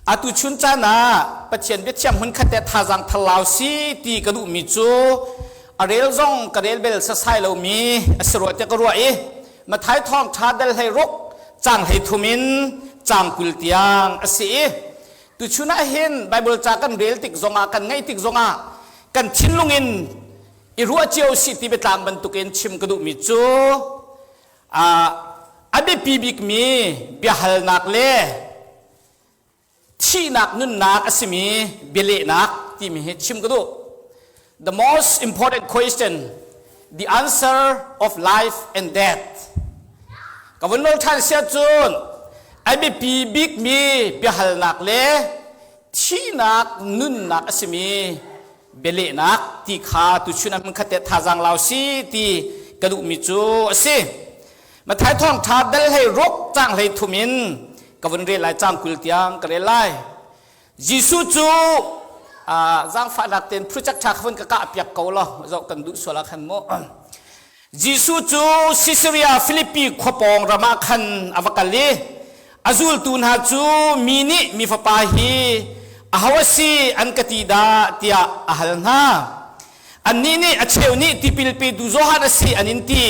Atu chun caan ah Pathian biathiang hmunkhat te thazaang tharlau si ti ka duhmi cu a rel zong ka rel bel sasai lomi a si rua tiah ka ruah i Mathai thawngṭha dal 16 caang 33 in caang 20 tiang a si i tuchun ah hin Bible ca kan rel tik zongah kan ngaih tik zongah kan thinlung in i ruah cio si ti biatlang bantukin chim ka duhmi cu a biapi bikmi biahalnak le thihnak nunnak a simi bialehnak timi hi chim ka duh. The most important question, the answer of life and death. Ka vun nol ṭhan sia cun a biapi bikmi biahalnak le thihnak nunnak a simi bialehnak ti kha tuchun ah hmunkhat te thazaang lau si ti ka duhmi cu a si. Mathai thawngṭha dal 16 caang 33 in ka vun rel lai caang 20 tiang ka rel lai. Jesuh cu zaangfahnak tein project ṭha kha vun ka kah piak ko law zoh kan duh sual ah khan mu. Jesuh cu Caesarea Philippi khua pawng ram ah khan a va kal i a zultu hna cu mi nih mi fapa hi aho a si an ka ti dah tiah a hal hna. Annih nih a cheu nih tipil petu Johan a si an in ti.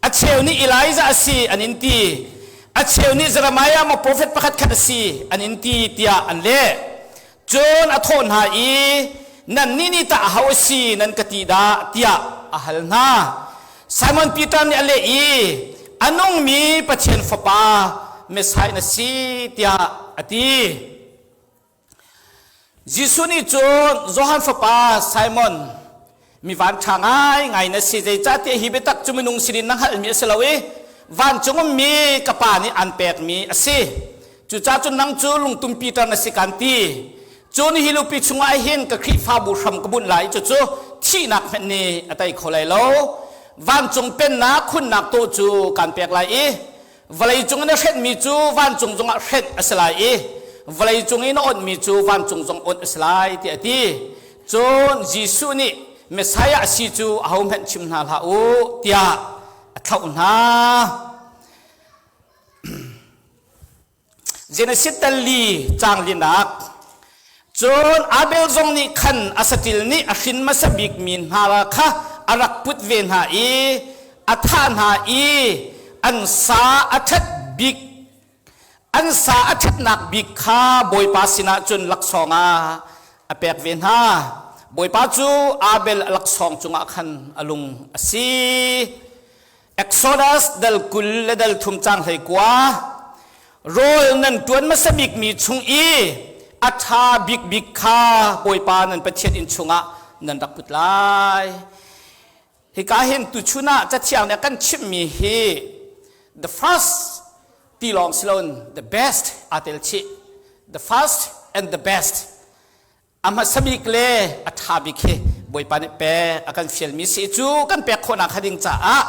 A cheu nih Elijah a si an in ti. A cheu nih Jeremiah maw profet pakhat khat a si an in ti tiah an leh. Cun a thawh hna i nannih nih tah aho a si nan ka ti dah tiah a hal hna. Simon Peter nih a leh i a nungmi Pathian Fapa Messiah na si tiah a ti. Jesuh nih cun Johan fapa Simon mi vanṭha ngaingai na si zeicahtiah hi biatak cu minung sinin na hngalhmi a si lo i vancung ummi ka Pa nih an pekmi a si. Cucaah cun nang cu lungtum Peter na si kan ti. Cun hi lupi chungah hin ka Khrihfabu hram ka bunh lai i cucu thihnak hmenh nih a tei kho lai lo. Vancung pennak khunnak tawh cu kaan pek lai i vawleicung in a hrenhmi cu vancung zongah hrenh a si lai i vawleicung in a onhmi cu vancung zong onh a si lai tiah a ti. Cun Jesuh nih Messiah a si cu ahohmanh chim hna hlah u tiah a thlauh hna. Genesis talli caang linak Cun Abel zong nih khan a saṭil nih a hrin hmasa bikmi hna kha a rak put ve hna i a thah hna i an sa a ṭhat bik an sa a ṭhatnak bik kha Bawipa sinah cun laksawng ah a pek ve hna. Bawipa cu Abel a laksawng cungah khan a lung a si. Exodus dal 20 le dal 3 caang 19 rawl nan ṭuan hmasa bikmi chung i a ṭha bikbik kha Bawipa nan Pathian inn chungah nan rak put lai. Hika hin tuchun ah Cathiang nih a kan chimhmi hi the first ti lawng si loin the best aa tel chih. The first and the best. A hmasa bik le a ṭha bik hi Bawipa nih pek a kan fialmi si cu kan pek khawhnak kha ding caah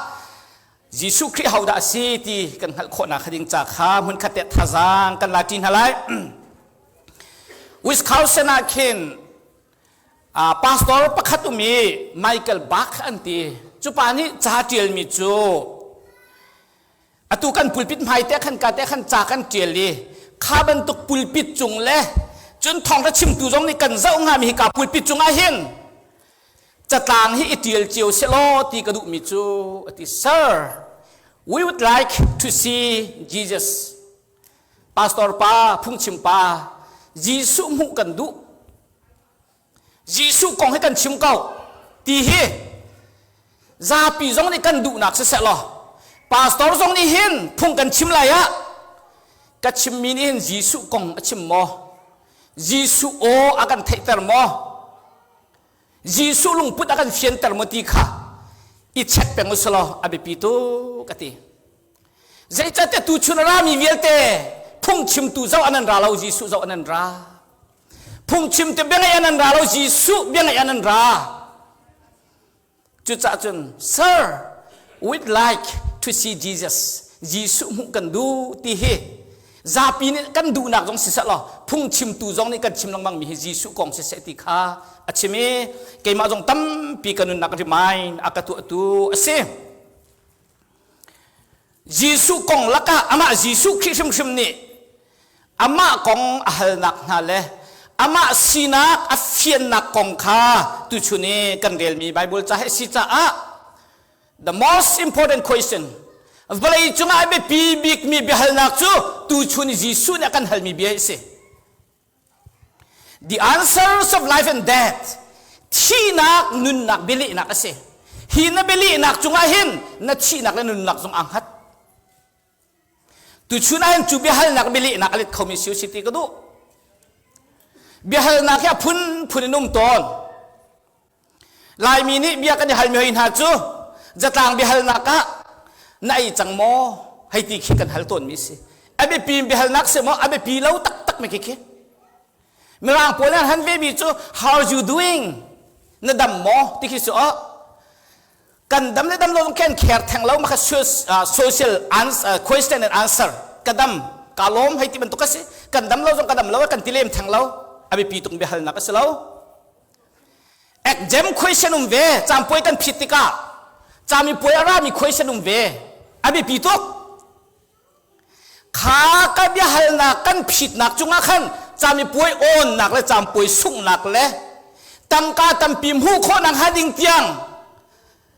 Jesuh Khrih hodah a si ti kan hngalh khawhnak kha ding ca kha hmunkhat te thazaang kan la ṭi hna lai. Wisconsin ah khin pastor pakhat um i Michael Bach an ti. Cu pa nih ca ṭialmi cu atu kan pulpit hmai te khan ka te khan ca kan ṭial i kha bantuk pulpit cung le cun thawngṭha chimtu zong nih kan zoh hngami hi ka pulpit cungah hin catlang hi i ṭial cio selaw ti ka duhmi cu a ti sir we would like to see Jesus pastor pa phungchim pa Jesuh hmuh kan duh Jesuh kong hi kan chim ko ti hi zapi zong nih kan duhnak siseh law pastor zong nih hin phung kan chim lai ah ka chimmi nih hin Jesuh kong a chim maw Jesuh aw a kan theihter maw Jesuh lungput a kan fianter maw ti kha i check peng usih law a biapi tuk ka ti zeicahtiah tuchun a rami vialte phungchimtu zoh an an ra lo Jesuh zoh an an ra Phungchim te biangaih an an ra lo Jesuh biangaih an an ra. Cucaah cun Sir, we'd like to see Jesus. Jesuh hmuh kan duh ti hi zapi nih kan duhnak zong siseh law phungchimtu zong nih kan chim lengmang mi hi Jesuh kong siseh ti kha a chim i keimah zong tampi ka nunnak remind a ka tuahtu a si. Jesuh kong lakah amah Jesuh Khrih hrimhrim nih. Amah kong a halnak hna le amah sinak a fiannak kong kha tuchun i kan relmi Bible ca hi a si caah the most important question vawlei cungah a biapi bikmi biahalnak cu tuchun i Jesuh nih a kan halmi bia hi a si. The answers of life and death thihnak nunnak bialehnak a si. Hi na bialehnak cungah hin na thihnak le nunnak zong aa hngat. Tuchun ahhin cu biahalnak bialehnak a let khomi si usih ti ka duh. Biahalnak hi a phunphun in um tawn. Laimi nih bia kan i halmi hoi hna cu zatlang biahalnak ah na ei cang maw hei ti khi kan hal tawnmi si. A biapi biahalnak si maw a biapi lo taktak mi khi khi. Mirang pawl nih an han vemi cu how are you doing? Na dam maw ti khi cu oh kan dam le dam lo zong khen kher theng lo ma kha social question and answer ka dam ka lawm hei ti bantuk a si kan dam lo zong ka dam lo kan ti lem theng lo a biapi tuk biahalnak a si lo exam question um ve campuai kan phit tikah cami puai a rami question um ve a biapi tuk Kha ka biahalnak kan phitnak cungah khan camipuai awnnak le campuai sunghnak le tangka tampi hmuh khawhnak hnga ding tiang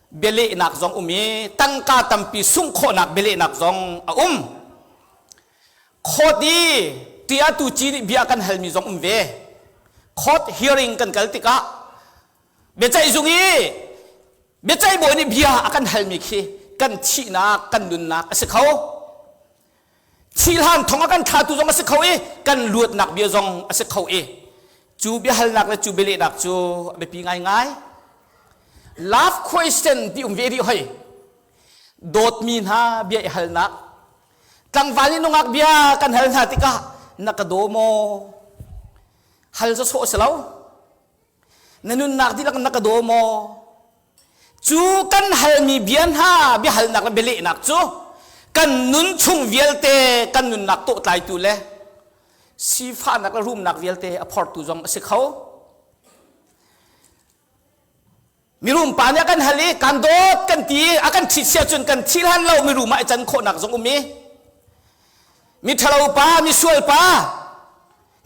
bialehnak zong um i tangka tampi sungh khawhnak bialehnak zong a um. Court i tiah tu ci nih bia kan halmi zong um ve. Court hearing kan kal tikah biaceih zung i Biaceih bawi nih bia a kan halmi khi kan thihnak, kan nunnak a si kho. Thih hlan thong a kan thlatu zong a si kho i kan luatnak bia zong a si kho i cu biahalnak le cu bialehnak cu a biapi ngaingai. Love question ti um ve rih hoi. Dawtmi hna bia i halnak. Tlangval nih nungak bia kan hal hna tikah na ka daw maw? Hal sawsawh a si lo. Na nunnak dihlak na ka daw maw? Cu kan halmi bia hna biahalnak le bialehnak cu kan nun chung vialte kan nunnak tawhtlaitu le sifahnak le rumnak vialte a phortu zong a si kho. Mirum pa nih a kan hal i kan dawt kan ti i a kan ṭhit sia cun kan thil han lo mirum ah i can khawhnak zong um i mi ṭhalo pa misual pa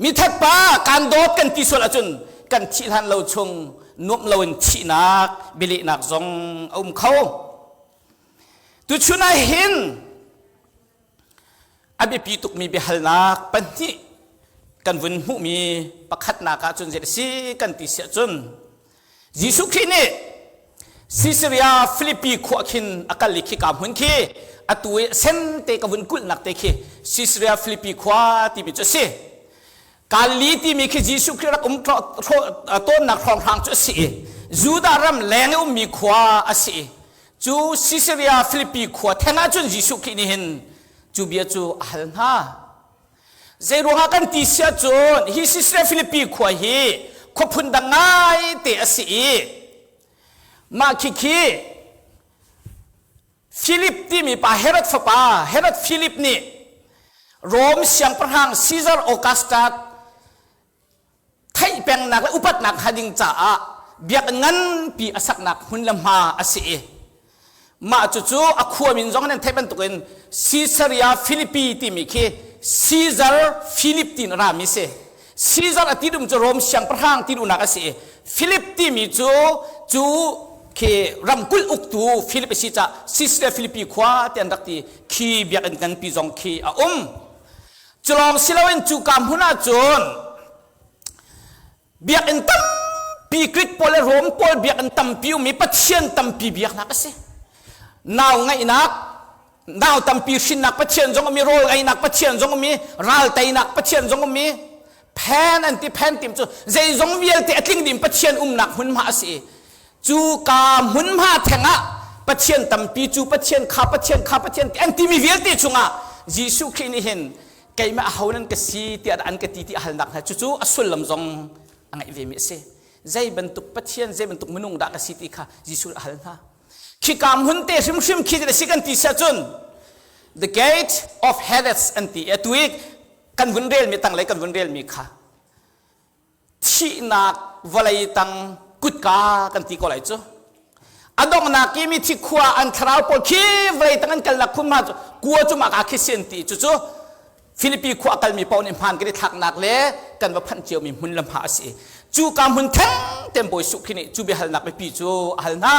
Mithat pa kan dawt kan ti sual ahcun kan thih hlan lo chung nuamh loin thihnak bialehnak zong a um kho. Tuchun ah hin a biapi tukmi biahalnak pahnih kan vun hmuhmi pakhatnak ahcun zei a si kan ti si ahcun Jesuh Khrih nih Caesarea Philippi khua khin a kal i khika hmun khi atu i sen te ka vun kulhnak te khi Caesarea Philippi khua timi cu a si. Galilee timi khi Jesuh Khrih rak um tawnnak hrawnghrang cu a si i Judah ram leng i ummi khua a si i cu Caesarea Philippi khua theng ah cun Jesuh Khrih nih hin cu bia cu a hal hna. Zeiruangah kan ti si ahcun hi Caesarea Philippi khua hi khua phundang ngaite a si i mah khikhi Philip timi pa Herod fapa Herod Philip nih Rom siangpahrang Caesar Augustus theih pengnak le upatnak hnga ding caah biakinn nganpi a saknak hmun le hma a si i mah cucu a khua min zong nan theih bantukin Caesarea Philippi timi khi Caesar Philip tiin a rami si. Caesar a ti dum cu Rom siangpahrang ti duhnak a si i Philip timi cu cu khi ramkulh uktu Philip a si caah Caesarea Philippi khua ti an rak ti khi biakinn nganpi zong khi a um. Culawng si loin cuka hmun ah cun biakinn tampi Greek pawl le Rom pawl biakinn tampi um i Pathian tampi biaknak a si. Nau ngeihnak, nau tampi hrinnak Pathian zong um i rawl einak Pathian zong um i ral teinak Pathian zong um i phen an ti phen tim cu zeizong vialte a tling ding Pathian umnak hmunhma a si. Cu ka hmunhma theng ah Pathian tampi cu Pathian kha Pathian kha Pathian ti an timi vialte chungah Jesuh Khrih nih hin keimah aho nan ka si tiah an ka ti ti a halnak hna cucu a sullam zong a ngeih ve mi a si. Zei bantuk Pathian zei bantuk minung dah ka si ti kha Jesuh a hal hna. Khika hmun te hrimhrim khi a si kan ti siah cun the gate of Hades an ti atu i kan vun relmi tanglei kan vun relmi kha thihnak vawlei tang kutka kan ti ko lai cu a donghnak i mithi khua an thlarau pawl khi vawlei tang an kalnak khum hna cu kua cu mah ka khi si an ti cucu. Filipi khua a kalmi paoh nih hmaan kan i thlaknak le kan va phanh ciomi hmun le hma a si. Cu ka hmun theng ten Bawi Suh Khrih nih cu biahalnak biapi cu a hal hna.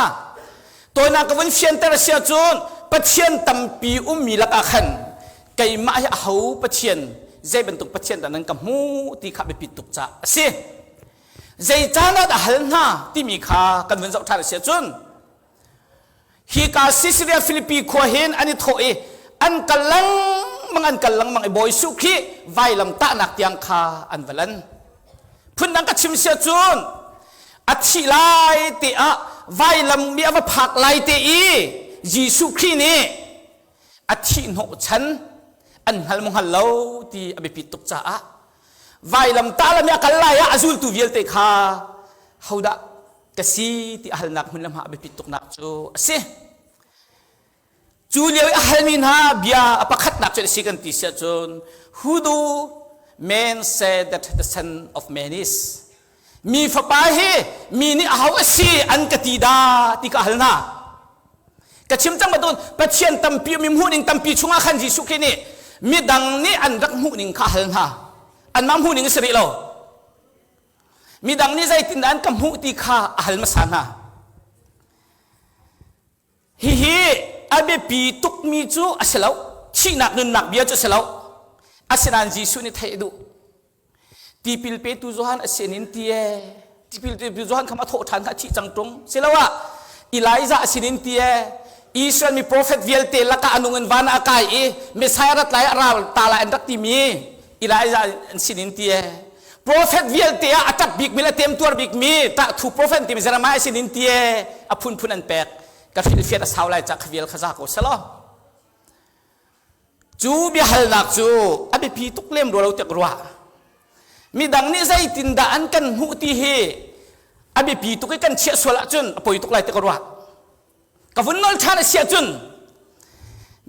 Tawinak ka vun fianter a si ahcun Pathian tampi ummi lakah khan keimah hi aho Pathian zei bantuk Pathian dah nan ka hmuh ti kha biapit tuk caah a si. Zei caan ah dah hal hna timi kha kan vun zoh ṭhan a si ahcun hika Caesarea Philippi khua hin an i thawh i an kal lengmang an kal lengmang i Bawi Jesuh Khrih vailam tahnak tiang kha an va lan. Phundang ka chim si ahcun a thih lai te ah vailam mi a va phak lai te i Jesuh Khrih nih a thih hnawh chan an hngal maw hngal lo ti a biapit tuk caah vailam tah lam i a kal lai ah a zultu vialte kha hodah ka si ti a halnak hmun le hma a biapit tuknak cu a si. Cu lio i a halmi hna bia a pakhatnak cu a si kan ti si ahcun who do men say that the son of man is? Mi fapa hi mi nih aho a si an ka ti dah ti ka hal hna. Ka chim cang bantukin Pathian tampi mi hmuhning tampi chungah khan Jesuh Khrih nih midang nih an rak hmuhning kha a hal hna. Anmah hmuhning a si rih lo. Midang nih zeitindah an ka hmuh ti kha a hal hmasa hna. Hihi a biapi tukmi cu a si lo. Thihnak nunnak bia cu a si lo. Asinain Jesuh nih theih a duh. Tipil petu Johan a sinin ti ee. Tipil petu Johan kham a thawh ṭhan kha a thih cang ṭung. Siloah Elijah a sinin ti ee. Israel mi profet vialte lakah a nung in van ah a kai i Messiah rat lai a ral ta lai an rak timi Elijah an sinin ti ee. Profet vialte ah a ṭap bikmi le a temtuar bikmi ṭahthu profet timi Jeremiah sinin ti ee a phunphun an pek. Ka hrilhfiat a sau lai ca kha vial kha za ko selaw. Cu biahalnak cu a biapi tuk lem rua lo tiah ka ruah. Midang nih zeitindah an kan hmuh ti hi a biapi tuk i kan chiah sual ahcun a poi tuk lai tiah ka ruah. Ka vun nol ṭhan a si ahcun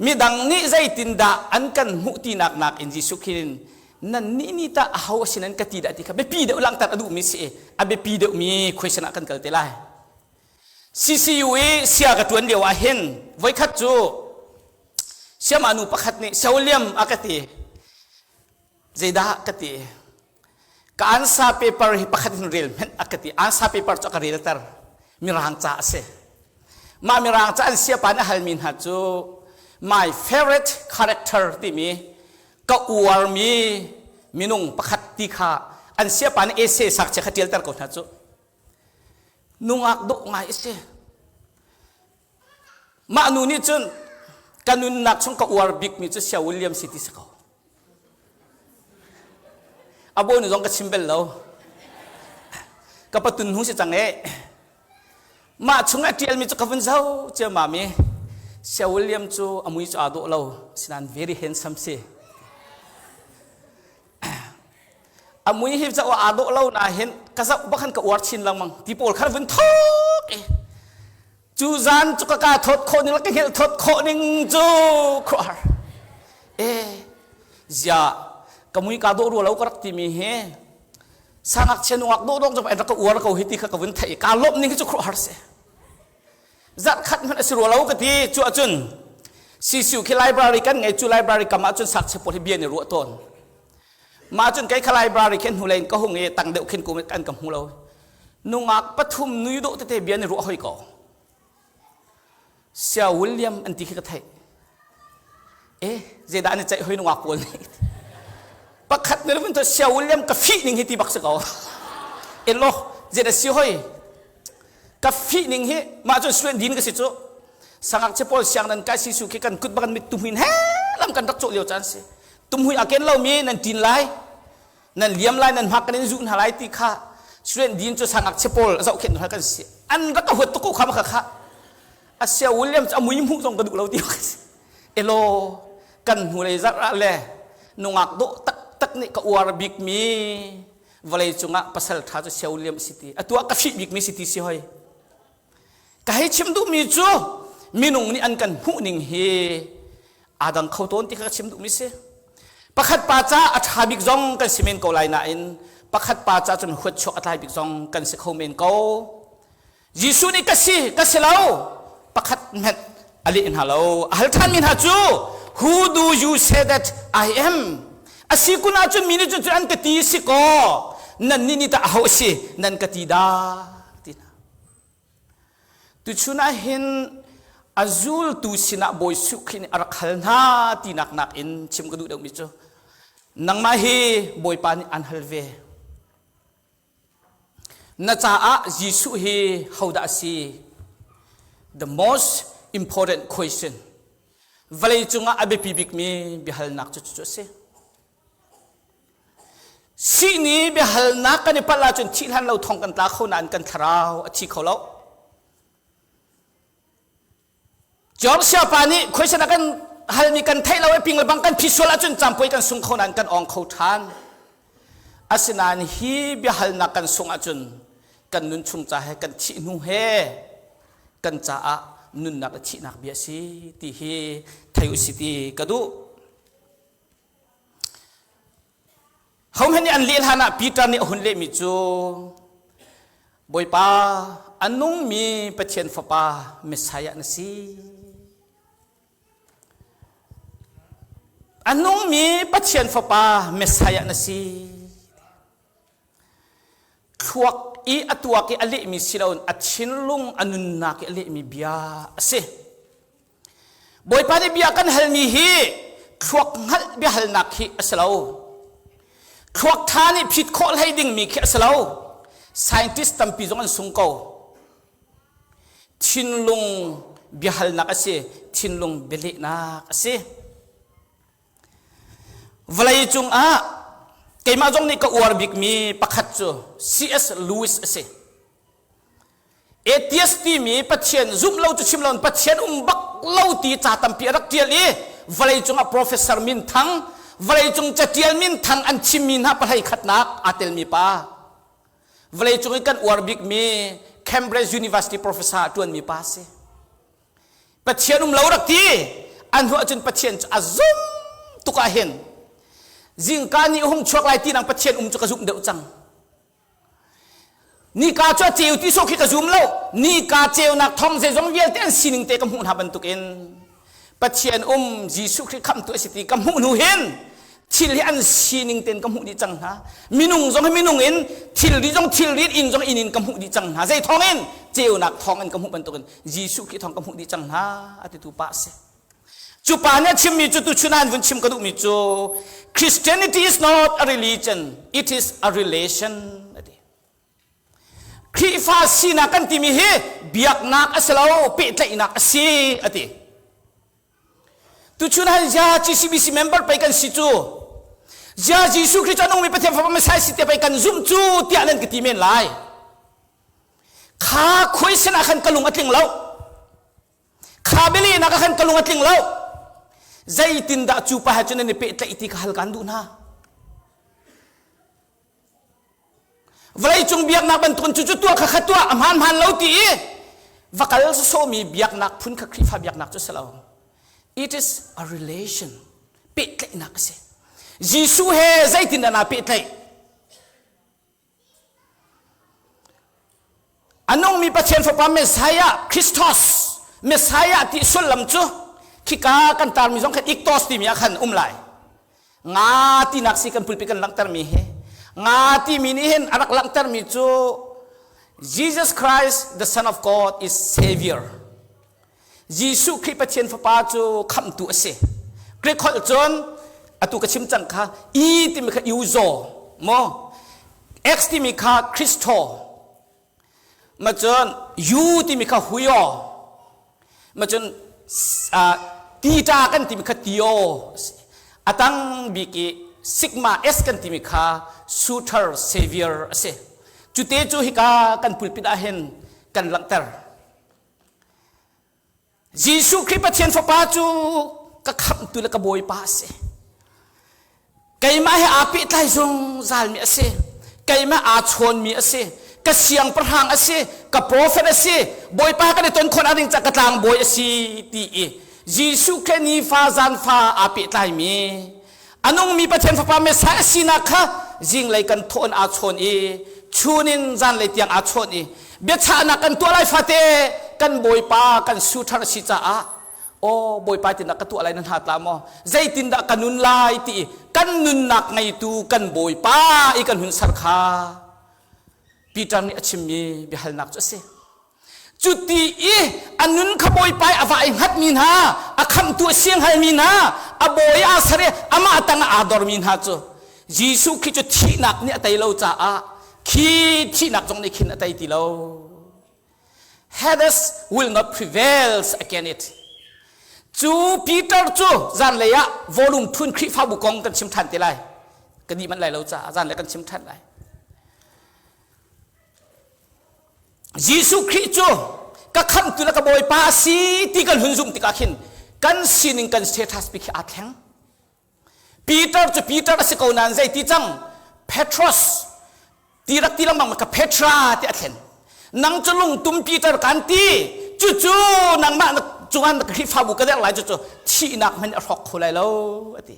midang nih zeitindah an kan hmuh tinak nakin Jesuh Khrih in nan nih ni tah aho a si nan ka ti dah ti kha biapi deuh langhter a duhmi si i a biapi deuhmi question ah kan kal te lai. CCU i sia ka ṭuan lio ah hin voikhat cu siama nu pakhat nih Soliam a ka ti. Zeidah ka ti? Ka ansa paper hi pakhat in rel hmenh a ka ti. Ansa paper cu a ka relter. Mirang ca a si. Mah mirang ca an siapa nih a halmi hna cu my favorite character timi ka uarmi minung pakhat ti kha an siapa nih essay sak che kha ṭialter ko hna cu. Nungak dawh ngai a si. Mah nu nih cun ka nunnak chung ka uar bikmi cu Sia William si ti si ko. A bawinu zong ka chim bel lo. Ka patun hnu si cang e. Mah chung a ṭialmi cu ka vun zoh ciammam i Sia William cu a mui cu aa dawh lo, asinain very handsome si. A mui hi zoh aa dawh lo nain ka zoh bak khan ka uar chin lengmang ti pawl khan vun thawk i cu zan cu ka ka thawt khawh ning le ka hngilh thawt khawh ning cu khuahar e zia ka mui ka dawh rua lo ka rak timi hi sangakchia nungak dawh dawk jong rak ka uar ko hi ti kha ka vun theih ka lawmh ning hi cu khuahar si zarh khat hmanh a si rua lo ka ti cu ahcun CCU khi library kan ngei cu library kam ahcun sakchia pawl hi bia ni ruah tawn mah cun kei kha library khin hnulei in ka hung i tang deuh khin kum an ka hmu lo nungak pathum nui dawh tete bia ni ruah hoi ko Sia William an ti khi ka theih e zeidah an i ceih hoi nungak pawl nih pakhat nih vun Sia William ka fih ning hi ti bak si ko elo zeidah si hoi ka fih ning hi mah cun student din ka si cu sangak che pawl siang nan kai sisu khi kan kut bakan mit tumhuin he lam kan rak cawh lio caan si tumhui a ken lomi nan tin lai nan liam lai nan hmak kan in zuh hna lai ti kha student din cu sangak che pawl zohkhenh hna kan si an rak ka huat tuk ko kha ma kha kha asia Williams a mui hmuh zong ka duh lo ti elo kan hnulei zarh ah le nungak dawh taktak nih ka uar bik mi vawlei cungah pasal ṭha cu Sia William si ti atu ah ka fih bikmi si ti si hoi ka hei chim duhmi cu minung nih an kan hmuh ning hi aa dang kho tawn ti kha ka chim duhmi si pakhat pa ca a ṭha bik zong kan si men ko lai nain pakhat pa ca cun huat chuak a tlai bik zong kan si kho men ko Jesuh nih ka si ka si lo pakhat hmanh a leh hna lo a hal ṭhanmi hna cu who do you say that I am? A si kun ahcun mi nih cun an ka ti si kaw nan nih nih tah aho a si nan ka ti dah ti hna. Tuchun ah hin a zultu sinah Bawi Jesuh Khrih nih a rak hal hna tinak nakin chim ka duh deuhmi cu nangmah hi Bawipa nih an hal ve. Na caah Jesuh hi hodah a si? The most important question. Vawlei cungah a biapi bikmi biahalnak cu cucu a si. Sihni biahalnak kan i palh ahcun thih hlan lo thong kan tla kho nain kan thlarau a thi kho lo. Georgia pa nih question a kan halmi kan theih lo i ping le bang kan phi sual ahcun campuai kan sung kho nain kan ong kho ṭhan. Asinain hi biahalnak kan sung ahcun kan nun chung ca he kan thih hnu he kan caah nunnak le thihnak bia si ti hi thei u si ti ka duh. Hohmanh nih an leh hlan ah Peter nih a hun lehmi cu Bawipa a nungmi Pathian Fapa Messiah na si. A nungmi Pathian Fapa Messiah na si. Thluak i a tuak i a lehmi si loin a thinlung a nunnak i a lehmi bia a si. Bawipa nih bia kan halmi hi thluak hngalh biahalnak hi a si lo. Thluak ṭha nih phit khawh hlei dingmi khi a si lo. Scientist tampi zong an sung ko. Thinlung biahalnak a si, thinlung bialehnak a si. Vawlei cungah keimah zong nih ka uar bikmi pakhat cu C.S. Lewis a si. Atheist timi Pathian zumh lo cu chim lo Pathian um bak lo ti ca tampi a rak tial i vawlei cungah professor minthang vawlei cung catial minthang an chimmi hna pahlei khatnak aa telmi pa vawlei cung i kan uar bikmi Cambridge University professor a ṭuanmi pa si Pathian um lo rak ti an hnu ahcun Pathian cu a zum tuk ah hin zingka ni hung chuak lai ti nang Pathian um cu ka zumh deuh cang Nika cu a ceu ti sawh khi ka zum lo. Nika ceunak thawng zeizong vialte an sining te ka hmuh hna bantukin Pathian um Jesuh Khrih khamhtu a si ti ka hmuh hnu hin thil hi an sining tein ka hmuh dih cang hna. Minung zong hi minung in thilri zong thilri inn zong inn in ka hmuh dih cang hna. Zei thawng in ceunak thawng in ka hmuh bantukin Jesuh Khrih thawng ka hmuh dih cang hna a titu pa a si. Cu pa nih a chimmi cu tuchun ah an vun chim ka duhmi cu Christianity is not a religion, it is a relation a ti. Khrihfa sinak kan timi hi biaknak a si lo, pehtlaihnak a si a ti. Tuchun han zia GCBC member pei kan si cu. Zia Jesuh Christ a nungmi Pathian Fapa Messiah si te pei kan zumh cu tiah nan ka ti men lai. Kha khuai sin ah khan ka lung a tling lo. Kha bialehnak ah khan ka lung a tling lo. Zeitindah cu pa he cun nan i pehtlaih ti kha hal kaan duh hna. Vawleicung biaknak bantukin cu cu tuah kha kha tuah a hmaan hmaan lo ti i va kal sawsawmi biaknak phun kha Khrihfa biaknak cu si lo. It is a relation. Pehtlaihnak a si. Jesuh he zeitindah naa pehtlaih? A nungmi Pathian Fapa Messiah, Christos, Messiah ti sullam cu khika kan tarmi zong khan iktos timi ah khan um lai. Nga tinak si kan pulpi kan langhtermi hi. Nga timi nih hin a rak langhtermi cu Jesus Christ, the Son of God, is Savior. Jesuh Khrih Pathian Fapa cu khamhtu a si. Greek holh cun atu ka chim cang kha E timi kha euzo maw X timi kha Christo ma cun U timi kha huio ma cun tita kan timi kha tio a tang bik i sigma S kan timi kha suitor savior a si. Cute cu hika kan pulpit ah hin kan langhter. Jesuh Khrih Pathian Fapa cu ka khamhtu le ka Bawipa a si. Keimah he aa pehtlai zungzalmi a si. Keimah aa chawnmi a si. Ka siangpahrang a si. Ka profet a si. Bawipa kan i ton khawh ding ca ka tlangbawi a si ti i Jesuh Khrih nifa zanfa aa pehtlaimi A nungmi Pathian Fapa Messiah a sinak kha zinglei kan thawh in aa chawn i chun in zanlei tiang aa chawn i biachahnak kan tuah lai fate kan Bawipa kan suṭhar a si caah. Aw Bawipa tindah ka tuah lai na hna tla maw? Zeitindah ka nun lai ti i kan nunnak ngeitu kan Bawipa i kan hun ser kha Peter nih a chimmi biahalnak cu a si. Cuti i a nun kha Bawipa i a va i hngatmi hna, a khamhtu a sianghalmi hna, a bawi aa ser i amah tangah aa dormi hna cu Jesuh Khrih cu thihnak nih a tei lo caah khi thihnak zong nih khin a tei ti lo. Hades will not prevail against it. Cu Peter cu zanlei ah volume thun Khrihfabu kong kan chim ṭhan te lai. Ka dih manh lai lo caah zanlei kan chim ṭhan lai. Jesuh Khrih cu ka khamhtu le ka Bawipa a si ti kan hun zumh tikah khin kan sining kan status pi khi aa thleng. Peter cu Peter a si ko nain zei ti cang Petros ti rak ti lengmang ka Petra ti a thlen. Nang cu lungtum Peter kan ti cucu nangmah na cungah na Khrihfabu ka derh lai cucu thihnak hmanh a hrawk kho lai lo a ti.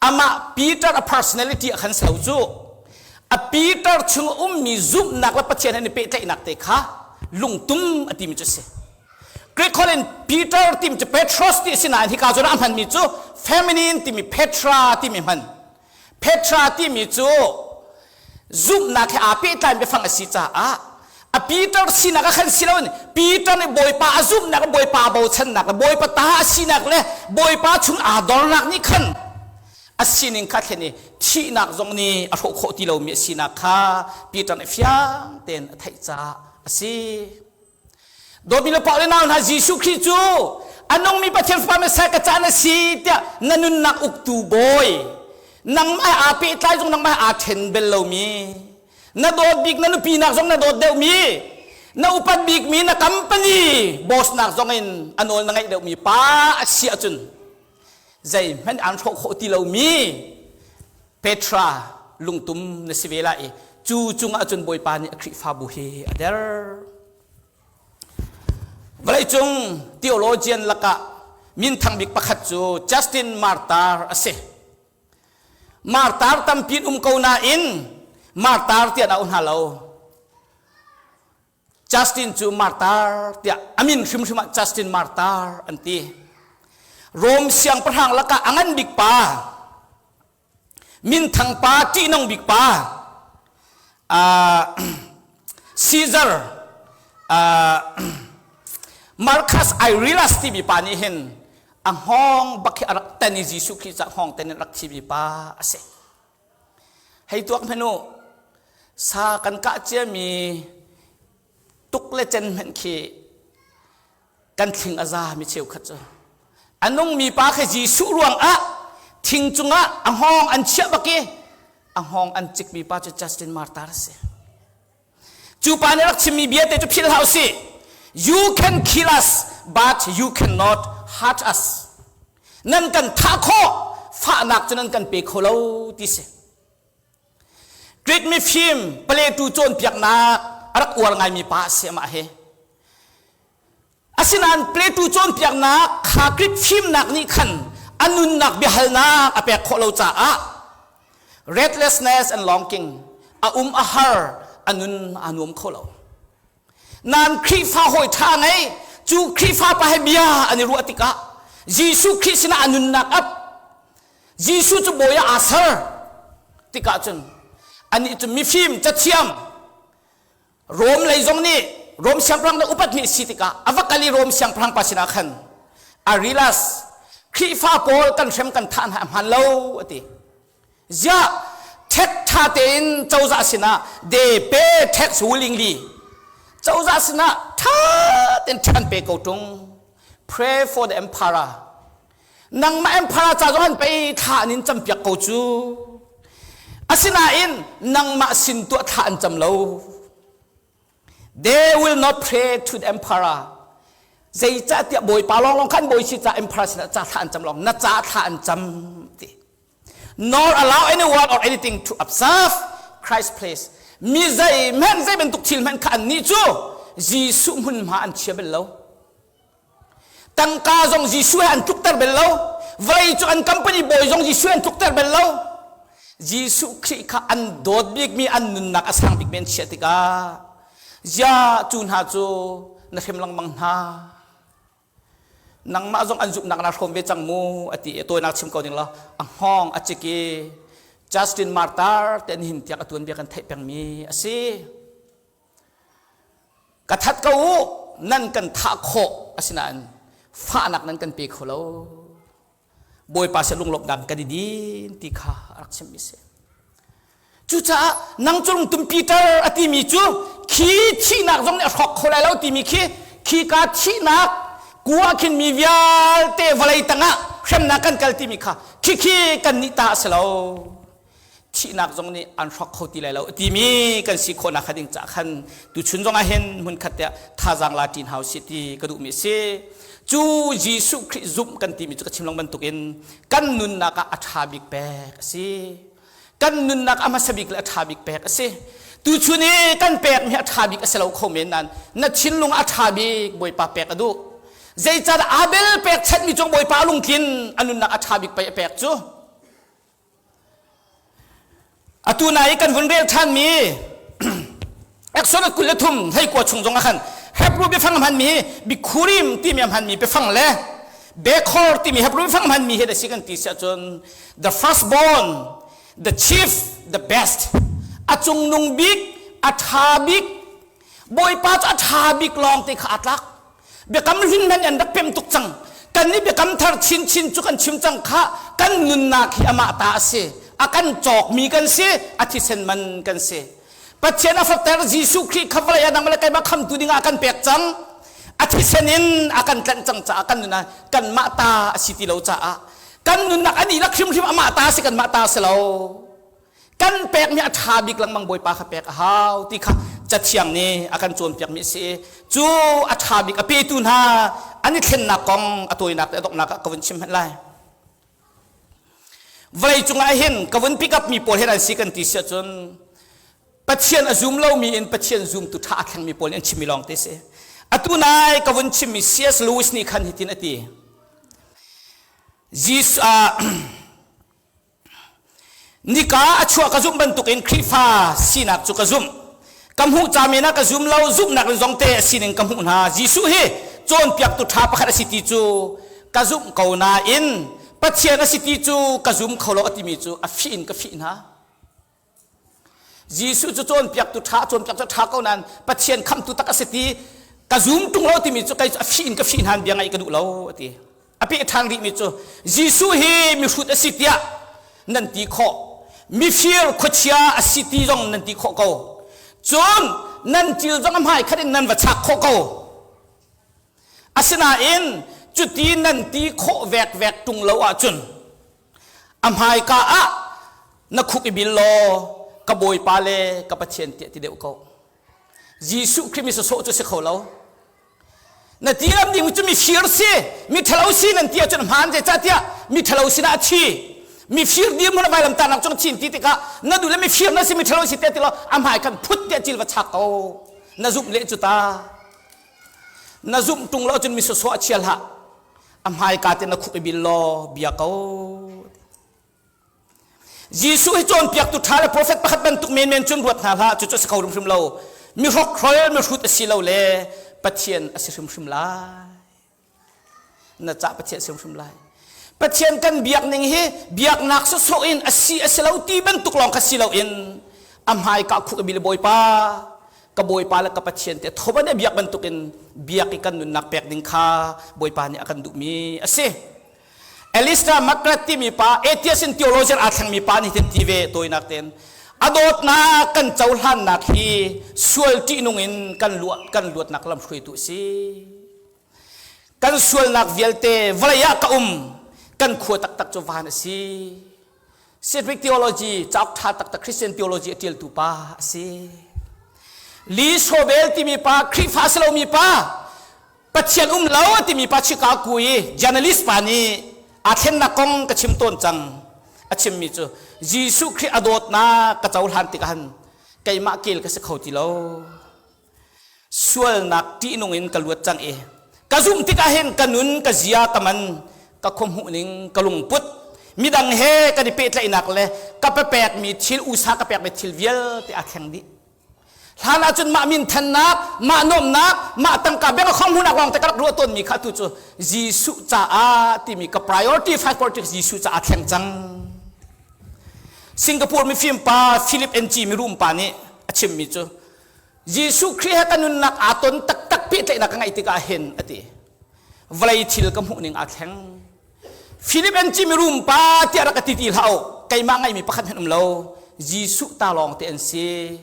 Amah Peter a personality a khan so cu a Peter chung a ummi zumhnak le Pathian he an i pehtlaihnak te kha lungtum a timi cu a si. Greek holh in Peter timi cu Petros ti a si nain hika zawn ah a hmanmi cu feminine timi Petra timi hman. Petra timi cu zumhnak he aa pehtlai biafang a si caah a Peter sinak ah khan si loin Peter nih Bawipa a zumhnak le Bawipa a bochannak le Bawipa ta a sinak le Bawipa chung aa dornak nih khan a sining kha thlen i thihnak zong nih a hrawh khawh ti lomi a sinak kha Peter nih fiang tein a theih caah a si. Dawtmi le pa le nau hna Jesuh Khrih cu a nungmi Pathian Fapa Messiah ka caan a si tiah na nunnak uktu bawi nangmah aa pehtlai zong nangmah aa ṭhen bel lomi na dawt bik na nupi nak zong na dawt deuhmi na upat bikmi na company boss nak zong in a nawl na ngaih deuhmi pa a si ahcun zeihmanh aan hrawh khawh ti lomi Petra lungtum na si ve lai i cu cungah cun Bawipa nih a Khrihfabu hi a der. Vawleicung theologian lakah minthang bik pakhat cu Justin Martyr a si. Martyr tampi an um ko nain martyr tiah an auh hna lo. Justin cu martar tiah a min hrimhrim ah Justin Martyr an ti. Rom siangpahrang lakah a ngan bik pa, minthang pa, ṭihnung bik pa, uh, Caesar, uh, Marcus Aurelius timi pa nih hin a hngawng bak hi a rak ten i Jesuh Khrih ca hngawng ten in rak thimi pa a si. Hei tuak hmanh u, sa kan kah ciami tuk le cen hmanh khi kan thling a za mi cheukhat cu. A nungmi pa khi Jesuh ruangah thing cungah a hngawng an chiah bak i a hngawng an cikmi pa cu Justin Martyr a si. Cu pa nih rak chimmi bia te cu philh hlah usih. You can kill us, but you cannot hurt us. Nan kan thah khawh, fahnak cu nan kan pe kho lo ti si. Greek mifim Plato cawnpiaknak a rak uar ngaimi pa a si amah hi. Asinain Plato cawnpiaknak kha Greek fimnak nih khan a nunnak biahalnak a pek khawh lo caah restlessness and longing a um a har a nun aa nuam kho lo. Nan Khrihfa hawi ṭha ngei cu Khrihfa pa he bia an i ruah tikah Jesuh Khrih sinah a nunnak ap Jesuh cu bawi ah aa ser tikah cun anih cu mifim cathiam Rom lei zong nih Rom siangpahrang le upatmi si tikah a va kal i Rom siangpahrang pa sinah khan Arilas Khrihfa pawl kan hrem kan thah hna a hmaan lo a ti. Ziah tax ṭha tein cozah sinah they pay tax willingly cozah sinah ṭha tein tax an pe ko ṭung pray for the emperor nangmah emperor ca zong an pei thla an in campiak ko cu asinain nangmah sin tuah thla an cam lo they will not pray to the emperor zeicahtiah bawipa lawnglawng khan bawi si ca emperor sinah ca thla an cam lawng na ca thla an cam ti nor allow anyone or anything to observe Christ's place mi zei hmanh zei bantuk thil hmanh kha an nih cu Jesuh hmunhma an chia bel lo Tangka zong Jesuh he an tlukter bel lo. Vawlei cu an company bawi zong Jesuh he an tlukter bel lo. Jesuh Khrih kha an dawt bikmi an nunnak a sang bikmi an chiah tikah zia cu hna cu na hrem lengmang hna. Nangmah zong an zumhnak na hrawm ve cang mu a ti i tawinak chim ko ding law a hngawng a cik i Justin Martyr te nihin tiang a tuanbia kan theih pengmi a si. Ka that ko u, nan kan thah khawh asinain fahnak nan kan pe kho lo. Bawipa se lunglawmhnak kan i din ti kha a rak chimmi si. Cucaah nang cu lungtum Peter a timi cu khi thihnak zong nih a hrawk kho lai lo timi khi khi ka thihnak kua khin mi vialte vawlei tangah hremnak kan kal timi kha khikhi kan nih ta a si lo. Thihnak zong nih an hrawk kho ti lai lo timi kan si khawhnak kha ding cah khan tuchun zong ah hin hmunkhat te ah thazaang la ṭin hau si ti ka duhmi a si. Cu Jesuh Khrih zumh kan timi cu ka chim lang bantukin kan nunnak ah a ṭha bik pek a si. Kan nunnak a hmasa bik le a ṭha bik pek a si. Tuchun i kan pekmi a ṭha bik a si lo kho men nain na thinlung a ṭha bik Bawipa pek a duh. Zeicahtiah Abel pekchanhmi cung Bawipa lungtlin a nunnak a ṭha bik pei a pek cu. Atu na i kan vun rel ṭhanmi Exodus 23 hleikua chung zong ah khan Hebrew biafang hmanmi hi Bikhurim timi a hmanmi biafang le Bekhor timi Hebrew biafang hmanmi hi a si kan ti si ahcun the firstborn, the chief, the best, a cungnung bik, a ṭha bik, Bawipa cu a ṭha bik lawng te kha aa tlak. Biakam hlun hmanh an rak pem tuk cang. Kan nih biakam thar chinchin cu kan chim cang kha kan nunnak hi amah ta a si. A kan cawkmi kan si, a thisen man kan si. Pathian a fater Jesuh Khrih kha vawlei ah nang le keimah khamtu dingah a kan pek cang. A thisen in a kan tlanh cang caah kan nun ah kanmah ta a si ti lo caah kan nunnak a dihlak hrimhrim amah ta a si kanmah ta a si lo. Kan pekmi a ṭha bik lengmang Bawipa kha pek a hau ti kha Cathiang nih a kan cawnpiakmi a si i cu a ṭha bik a petu hna an i thlennak kong a tawinak le a donghnak ah ka vun chim hmanh lai. Vawlei cungah hin ka vun pick up mi pawl hin an si kan ti si ahcun Pathian a zum lomi in Pathian zumtu ṭha a thlengmi pawl nih an chimmi lawng te si. Atu nai ka vun chimmi C.S. Lewis nih khan hitin a ti. Jesus, uh, Nika a chuah ka zumh bantukin Khrihfa sinak cu ka zumh. Ka hmuh ca men ah ka zum lo, zumhnak in zong te a sining ka hmuh hna. Jesuh hi cawnpiaktu ṭha pakhat a si ti cu ka zumh ko nain Pathian a si ti cu ka zum kho lo a timi cu a fih in ka fih hna. Jesuh cu cawnpiaktu ṭha, cawnpiak cu ṭha ko nain Pathian khamhtu tak a si ti ka zum ṭung lo timi cu kei cu a fih in ka fih hna bia ngaih ka duh lo a ti. A peh ṭhan rihmi cu Jesuh hi mihrut a si tiah nan ti khawh. Mifir khuachia a si ti zong nan ti khawh ko. Cun nan cil zong a hmai khat in nan va chak khawh ko. Asinain cuti nan ti khawh vekvek ṭung lo ahcun a hmaika ah na khuk i bil law ka Bawipa le ka Pathian tiah ti deuh ko. Jesuh Khrih mi sawsawh cu si kho lo. Na ti lam ding cu mifir si, mi ṭhalo si nan ti ahcun hmaan zeicahtiah mi ṭhalo sinah a thi. Mifir dirhmun a vailam tahnak cung chin ti tikah na duh le mifir na si mi ṭhalo si tiah ti law a hmai khan phut tiah cil va chak ko. Na zumh leh cu ta. Na zumh ṭung lo cun mi sawsawh a chia hlah. A hmaika te na khuk i bil law bia ko. Jesuh hi cawnpiaktu ṭha le profet pakhat bantuk menmen cun ruat hna hlah cucu a si kho hrimhrim lo mi hrokhrol mihrut a si lo le Pathian a si hrimhrim lai na cah Pathian a si hrimhrim lai Pathian kan biak ning hi biaknak sawsawh in a si a si lo ti bantuk lawng kha si lo in a hmaika khuk i bil Bawipa ka Bawipa le ka Pathian te thoban i biak bantukin biak i kan nunnak pek ding kha Bawipa nih a kan duhmi a si Alistair McGrath timi pa atheist in theologian aa thlengmi pa nih hin ti ve tawinak tein a dawtnak kan cohlannak hi sual ṭihnung in kan luat kan luatnak lam hruaitu a si. Kan sualnak vialte vawlei ah ka um kan khua taktak cu van a si. Civic theology cauk ṭha taktak Christian theology a ṭialtu pa a si. Lee Sobel timi pa Khrihfa si lomi pa Pathian um lo a timi pa Chicago i journalist pa nih aa thlennak kong ka chim tawn cang. A chimmi cu Jesuh Khrih a dawtnak ka cohlan tikah han keimah kel ka si kho ti lo. Sualnak ṭihnung in ka luat cang i ka zumh tikah hin ka nun, ka zia, ka man, ka khuahmuh ning, ka lungput, midang he kan i pehtlaihnak le ka papekmi thil, usa ka pekmi thil vialte aa thleng dih. Hlan ahcun mah min thannak, mah nuamnak, mah tangka beng a khong hmunak lawng te ka rak ruah tawnmi kha tu cu Jesuh caah timi ka priority five priority Jesuh caah thleng cang. Singapore mifim pa Philip N.G. mirum pa nih a chimmi cu Jesuh Khrih he ka nunnak aa ton taktak pehtlaihnak ka ngeih tikah hin a ti. Vawlei thil ka hmuh ning aa thleng. Philip N.G. mirum pa tiah rak ka ti ti hlah u. Keimah ngeihmi pakhat hmanh um lo. Jesuh ta lawng te an si.